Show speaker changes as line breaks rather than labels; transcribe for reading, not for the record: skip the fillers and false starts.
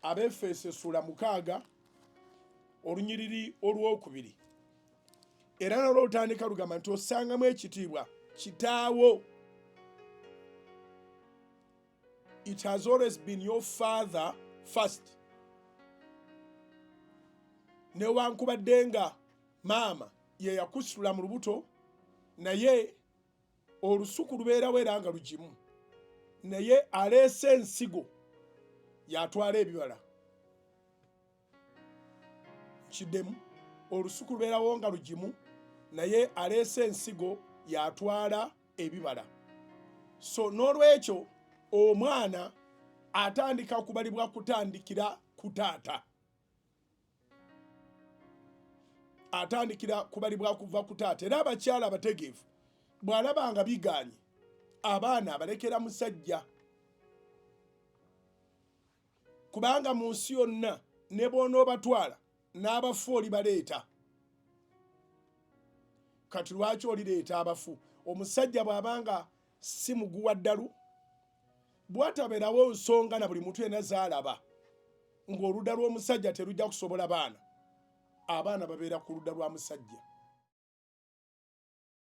Abeefeso essuula 6, olunyiriri olwokubiri, era nalwo olutandika lugamba nti ossangamu ekitiibwa kitaawo. It has always been your father first. Newankubadde nga maama ye yakusitula mu lubuto, naye olusuku lubeerawo era nga lugimu, naye aleese ensigo yatwala ebibala. Kiddemu, olusuku lubeerawo nga lugimu, naye aleese ensigo yatwala ebibala. So n'olwekyo omwana atandika kubalibwa kutandikira ku taata, atandikira kubalibwa kuva ku taata. Era abakyala abategeevu bw'alaba nga bigaanye, abaana abalekera musajja, kubanga mu nsi yonna ne bw'onoobatwala n'abafu olibaleeta. Kati lwaki olireeta abafu? Omusajja bw'abanga si muguwa ddalu, bwatabeerawo nsonga na buli muntu yenna zaalaba ng'oludda lw'omusajja terujja kusobola baana, abaana babeera ku ludda lwa musajja.